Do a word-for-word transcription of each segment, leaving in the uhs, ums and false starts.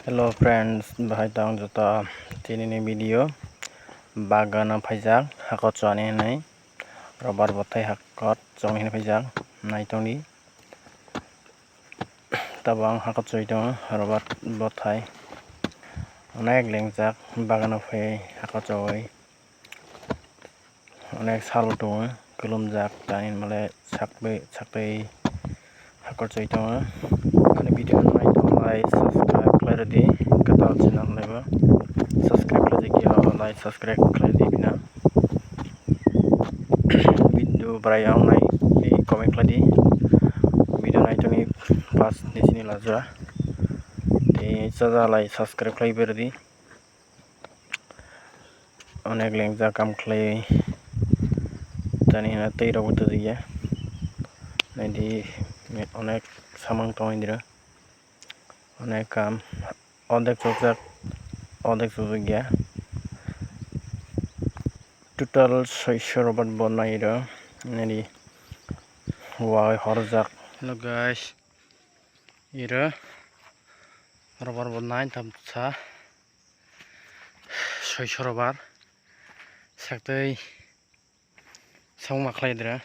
Hello friends, bahai tong joto. Tini ni video bagano phaijak, hakor chowani hinwi, robar bothai hakor chowani hinwi phaijak, naitongdi. Tabuk ang hakor choi tongo, robar bothai onek lengjak, bagano phai hakor chowai. Onek salo tongo, kwlwmjak, tani hinmale sakbai, sakbai hakor choi tongo. Ani video no naitoknai subscribe khlai rwdi, kwtal channel laibo subscribe khlai di, khe o like subscribe khlai di bina. Video bwrai wngnai comment khlai di, video naitokni pas ni sini lajua. Tei chajalai subscribe khlai berdi. Onek lengjak kam khlai, tani hwnna tei rok bo twijlikya. Naidi, onek samung tongo indira. Onek kam, odek chukjak, odek chukjakya. Total soiso robar bo nairo, naidi, wai horjak. Hello guys, iro robar bo nai tamsa. Soiso robar saktwi samung ma khlai dira.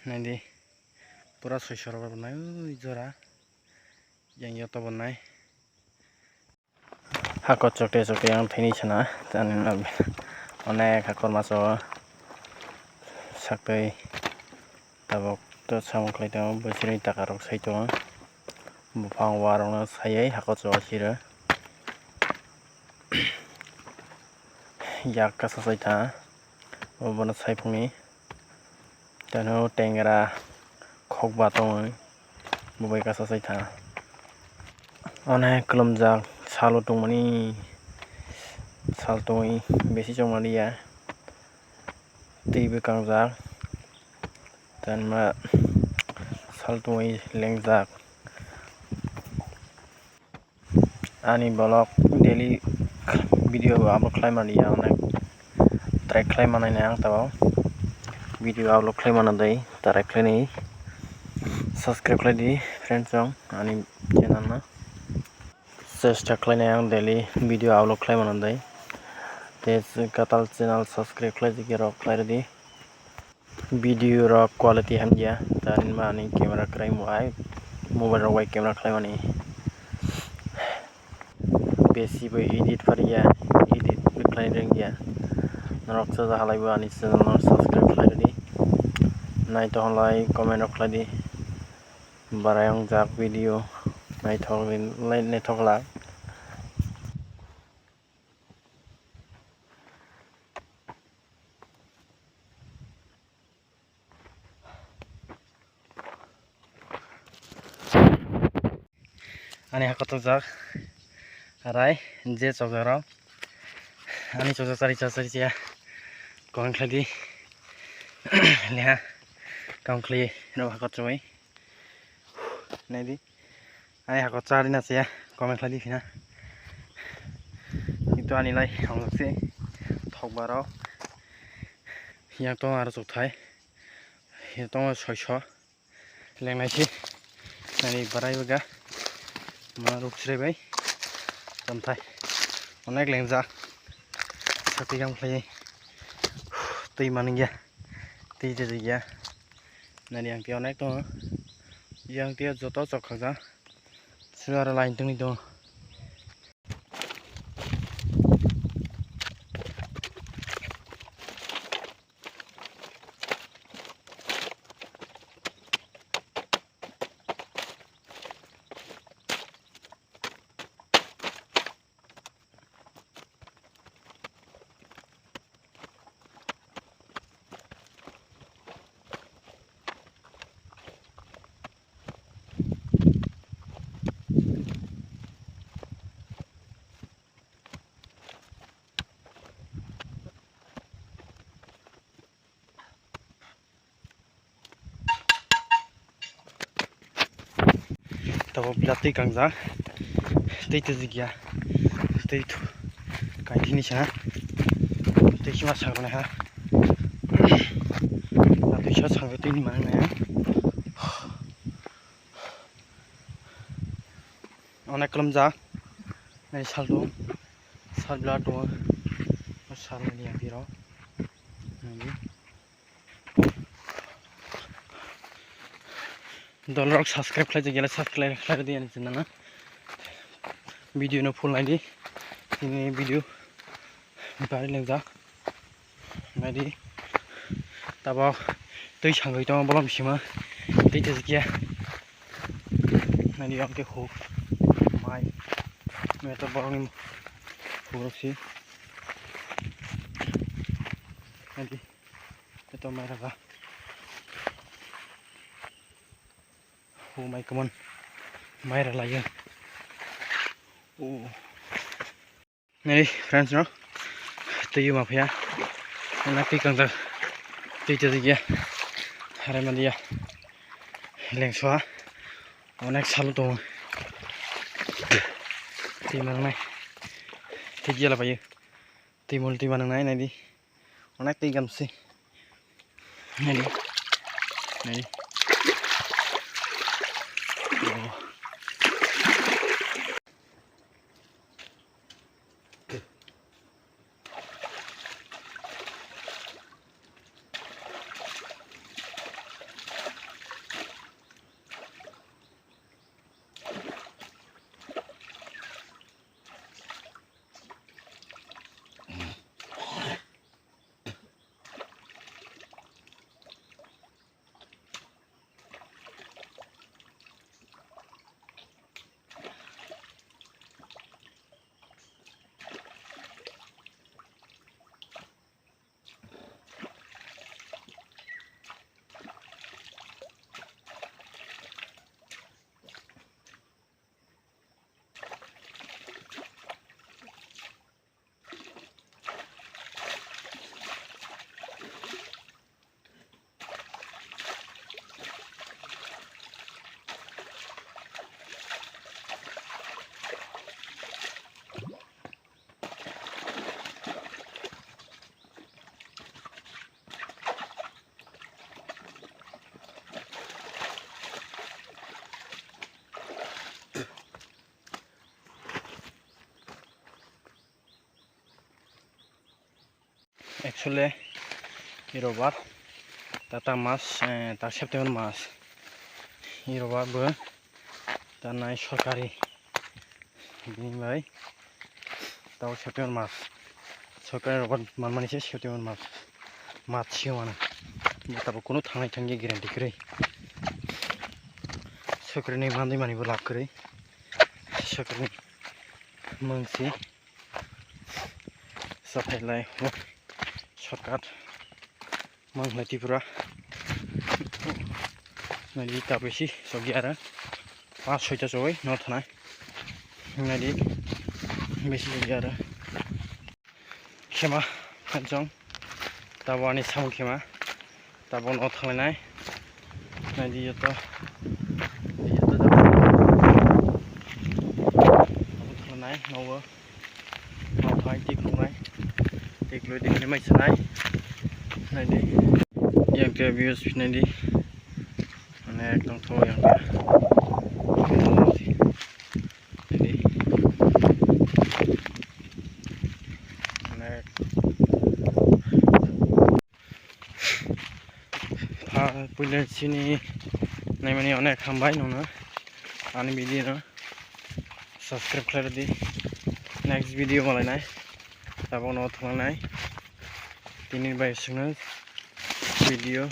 Naidi, pura soiso robar bo nai, ui jora yang yoto bo nai. Hakor chokte chokte yang thini sana, tani onek hakor maso saktwi. Tabuk to samung khlai tongo, bwswrwini taka rok sai tongo. Buphang warokno saiwi hakor chukha siro. Yak kasa sai tha, obono sai phungni. Tano tengra khokba tongwi, bo bai kasa sai tha. Onek kwlwmjak salo tongmani, sal tongwi besi chongmani ya. Twi bwkangjak, tei ma sal tongwi lengjak. Ani vlog daily video bo upload khlai mani ya, onek try khlai manai ang tabuk video upload khlai mano dei, try khlai ni subscribe khlai di friends rok ani channel no. Chesta khlainai ang daily video upload khlai mano dei. Tei kwtal channel subscribe khlai di, rok khlai rwdi. Video rok quality hamya, tani ma ani camera kwrai mo ai mobile rok bai camera khlai mani. Besi bai edit pariya, edit khlai rwngya. Norok chaja halai bo ani channel no subscribe khlai rwdi. Naithok halai comment rok khlai di. Barai wngjak video naithok lai, naithok lai. Ani hakor chukjak, arai je chukjak rok. Ani chukjak chari chari chaya. Comment khlai di. Leha. Comment khlai rok hakor chugwi. Naidi. Ani hakor chari na chaya. Comment khlai di phina. Kintu ani lai hwngjak se thokba rok. Yang tongo aro chukthai. Yang tongo soiso. Lengnai se. Nani barai baga. Ma ruk sre bai. Tamthai. Onek lengjak. Sati gam khlai. Twi maningya. Twi jajagya. Nani yang twi onek tongo. Yang twi joto chok khakjak. Sura line tongwi tongo. Tabuk bilat twi kangjak, twi twijikya, twi thu-, kaithini sa, twi khima saknai ha, twi sa saknai twi ni manai ha. Onek kwlwmjak. Nai sal tongo. Sal bla tongo. Sal ni ya biro. Nai. Dolrok subscribe khlai gele subscribe khlai di ani channel no. Video no full nai di. Ini video bari lengjak. Nai di. Tabok twi sangwi tongo bolong bisima. Twi twi khe. Nai di, omo khe huk, mai. Mai to borokni hukrok si. Nai di, khe to mai raga. Huk mai kwmon. Mai ralaio. Oh. Nai friends no, twi ma phaya, na twi kang da, twi twi ya, hare ma dia, lengso ha, onek salu tongo, twi ma nai, twi gela payo, twi mul twi ma nai nai di, onek twi gam si, nai di, nai di. Oh. Actually, i robar, tata mas, eh, ta September mas. I robar bo tanai sorkari. Bini bai tao September mas. Sorkari robar manmani se September mas. Mas sio mana. Tabo kuno thangnai thangya guarantee kwrwi. Sorkari ni mandai mani bo lab kwrwi. Sorkari ni mangsi. Saphai lai, shortcut. Mang lai Tripura. Nai di, ta besi sogya ara. Pas soita soi, no thanai. Nai di, besi sogya ara. Khema, hanjong. Tabo ani samung khema. Tabok no thanglainai. Nai di joto. Di joto jabo. Tabok thanglainai, nogo. Nogo thangwi twi khulumnai. Twi khulwi di khulwi mai sanai. Nai di. Yang khe views nai di. Mane ekdom tho yang khe. Nai di. Mane Pha-, puila chini naimani onek hambai nongno ani video no subscribe khlai di. Next video malainai tabok no thwngnai tini bai swngo video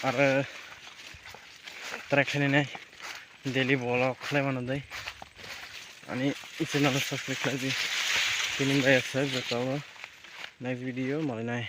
aro try khlainai daily vlog khlai mano dai ani channel subscribe khlai di tini bai swngo joto next video malainai.